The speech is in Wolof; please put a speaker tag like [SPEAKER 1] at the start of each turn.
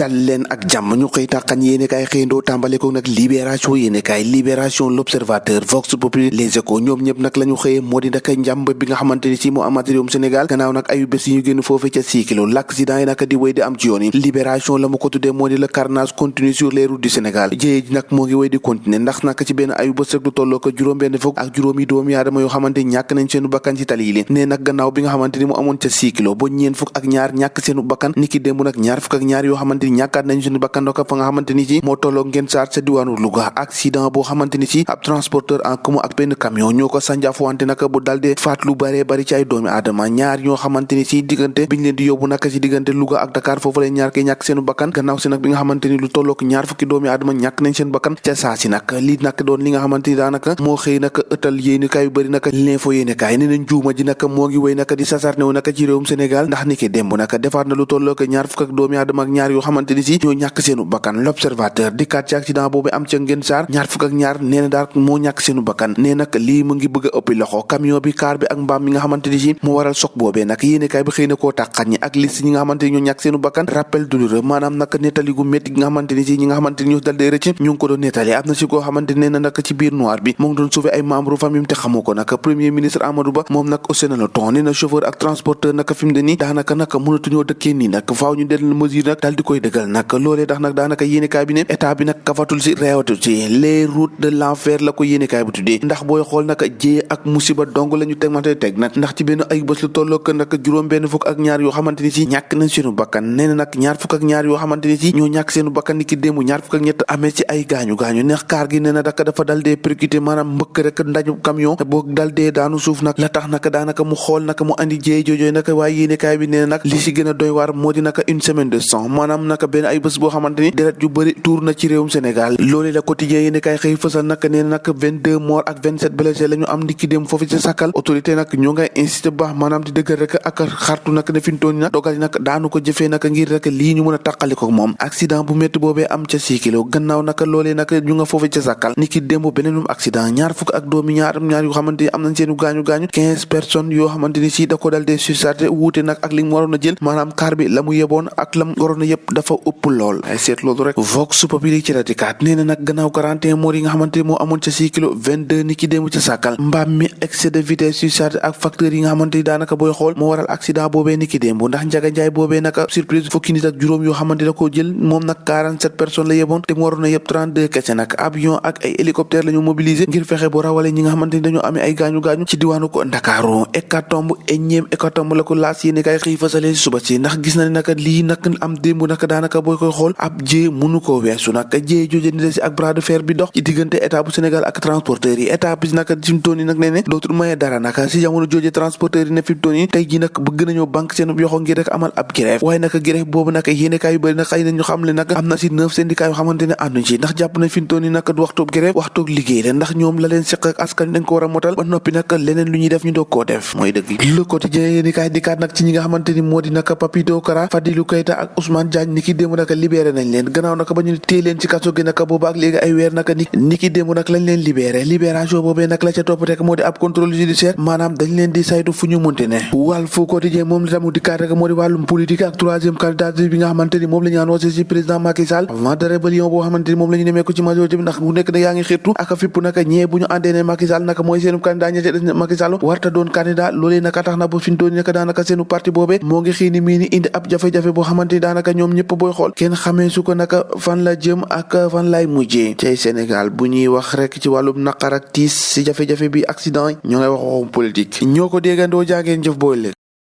[SPEAKER 1] dal leen ak jàmm ñu xëy tàqan yéene kaay xëyndoo tàmbale ko nag libération yéene kaay libération l'observateur vox populi les échos ñoom ñëpp nag la ñu xëyee moo di nag njàmb bi nga xamante ni si moo amaat réewum Sénégal gannaaw nag ayu bés yi ñu génn foofee ca 6 kilos l'accident yi nag di wéy di am ci yoon yi libération la mu ko tuddee moo di le carnage continue sur les routes du Sénégal jéye ji nag moo ngi wéy di continuer ndax nag ci benn ayu bés rek lu tolloo ko juróom-benn fukk ak juróomi doomi aadama yoo xamante ñàkk nañ seenu bakkan ci tali yi leen ne nag gannaaw bi nga xamante ni mu amoon ca 6 kilos ba ñeen fukk ak ñaar ñàkk seenu bakkan niki démb nag ñaar fukk ak ñaar yoo xamante ni ñàkkaat nañ seenu bakkan ndoka fa nga xamante ni ci moo tolloo ngeen saar sa diwaanu Louga accident boo xamante ni ci ab transporteur en commun ak benn camion ñoo ko sànjaafu wante nag bu dalde faat lu bare bari ci ay doomi aadama ñaar ñoo xamante ni ci diggante biñ leen di yóbbu nag ci diggante Louga ak Dakar foofu lay ñaar kay ñàkk seenu bakkan gannaaw si nag bi nga xamante ni lu tolloo ko ñaar fukki doomi aadama ñàkk nañ seen bakkan ca saa si nag lii nag doon li nga xamante ni daanaka moo xëy nag ëttal yéeni kaay yu bëri nag l'info yéeni kaay ne nañ juuma ji nag moo ngi wéy nag di sasarne wu nag ci réewum Sénégal ndax ni ki démb nag defaat na lu tolloo ko ñaar fukk ak doomi aadama ak ñaar yoo xamante ni si ñoo ñàkk seenu bakkan l'observateur di kat ci accident boobu am ca ngeen saar ñaar fukk ak ñaar nee na daal moo ñàkk seenu bakkan nee nag lii mu ngi bëgg a ëppi loxo camion bi car bi ak mbaam mi nga xamante ni si moo waral choc boobee nag yéeni kaay bi xëy na koo tàqat ñi ak liste ñi nga xamante ni ñoo ñàkk seenu bakkan rappel douloureux maanaam nag nettali gu métti gi nga xamante ni si ñi nga xamante ni ñoo dal dee rëcc ñu ngi ko doon nettali am na si koo xamante nee na nag ci biir noir bi mu ngi doon sauver ay membre famille te xamu ko nag premier ministre Amadou Ba moom nag aussi na le ton nee na chauffeur ak transporteur nag fi mu ne nii daanaka nag mënatuñoo dëkkee nii nag faaw ñu del mesure nag daal di koy dëggal nag loolee tax nag daanaka yéenekaay bi ne état bi nag kafatul si réewatul si les routes de l'enfer la ko yéenekaay bi tuddee ndax booy xool nag jee ak musiba dong la ñu teg nag ndax ci benn ay bés lu tolloo ko nag juróom benn fukk ak ñaar yoo xamante ni si ñàkk nañ seenu bakkan nee na nag ñaar fukk ak ñaar yoo xamante ni si ñoo ñàkk seenu bakkan ni ki démb ñaar fukk ak ñett amee ci ay gaañu neex kaar gi nee na dak dafa dal dee percuté maanaam mbëkk rek ndaju camion boo dal dee daanu suuf nag la tax nag daanaka mu xool nag mu andi jéey joojooy nag waaye yéenekaay bi nee na nag li si gën a doy waar moo di nag une semaine de sang maanaam nag benn ay bés boo xamante ni deret yu bëri tuur na ci réewum Sénégal loolee la quotidien yéenekaay xëy fësal nag nee na nag 22 morts ak 27 blessés la ñu am ndiki dem foofu ci Sakal autorité nag ñoo ngay insisté bu baax maanaam di dëggal rek ak xartu nag ne fintoon nag dogal nag daanu ko jëfee nag ngir rek lii ñu mën a tàqali ko moom accident bu métti boobee am ca 6 kilos gannaaw nag loolee nag ñu nga foofu ci Sakal niki démb beneenum accident ñaar fukk ak doomi ñaar yoo xamante ni am nañ seenu gaañu 15 personnes yoo xamante ni si da ko dal dee sursate wuute nag ak li mu waroon a jël maanaam car bi la mu yeboon ak la mu waroon a yëpp dafa ëpp lool ay seet loolu rek vox populi ci radikaat nee na nag gannaaw 41 morts yi nga xamante ni moo amoon ca 6 kilos 22 niki démb ca Sakal mbaam mi excès de vitesse sursate ak facteurs yi nga xamante ni daanaka booy xool moo waral accident boobee niki démb ndax njaga njaay boobee nag surprise fukki nit ak juróom yoo xamante da koo jël moom nag 47 personnes la yeboon te mu waroon a yëpp 32 kese nag avion ak ay hélicoptère la ñu mobiliser ngir fexe bu rawale ñi nga xamante ni dañoo amee ay gaañu ci diwaanu ko Ndakaaru hécatombe énième hécatombe la ko laas yéene kay xëy fasale suba si ndax gis na ne nag lii nag am démb nag daanaka booy koy xool ab jee mënu koo weesu nag jee jooje ni la si ak bras de fer bi dox ci diggante état bu Sénégal ak transporteurs yi état bi nag fi mu toll nii nag nee ne dootul maye dara nag si jamono jooje transporteurs yi ne fi mu toll nii tey ji nag bëgg nañoo banque seen yoxo ngir rek amal ab grève waaye nag grève boobu nag yéene kaay yu bëri nag xëy na ñu xam le nag am na si 9 syndicats yoo xamante ne ànduñ ci ndax jàpp nañ fi mu toll nii nag du waxtoog grève waxtoog liggéey la ndax ñoom la leen seq ak askan dañ ko war a motal ba noppi nag leneen lu ñuy def ñu doog koo def mooy dëgg le quotidien yéeni kaay dikkaat nag ci ñi nga xamante ni moo di nag Papito Kara Fadilou Keita ak Ousmane Diagne ni ki démb nag libéré nañ leen gannaaw nag ba ñu téye leen ci kaso gi nag boobu ak léegi ay weer nag ni ki démb nag lañ leen libéré libération boobee nag la ca topp rek moo di ab contrôle judiciaire maanaam dañ leen di saytu fu ñu munti ne Walf Quotidien moom la tamu dikkaat rek moo di wàllum politique ak troisième candidature bi nga xamante ni moom la ñu annoncé ci président Macky Sall avant de rébellion boo xamante ni moom la ñu nemee ko ci majorité bi ndax bu nekk na yaa ngi xirtu ak fipp nag ñee bu ñu àndee ne Macky Sall nag mooy seenu candidat ña ca des Macky Sall warta doon candidat loolee naka tax na ba fintoon naka daanaka seenu parti boobee moo ngi xiini mii ni indi ab jafe-jafe boo xamante ni daanaka ñoom ñëpp booy xool kenn xamee su ko naka fan la jëm ak fan lay mujjee tey Sénégal bu ñuy wax rek ci wàllum naqar ak tiis si jafe-jafe bi accident ñoo ngay wax waxum politique ñoo ko déggandoo jaageen jëf booy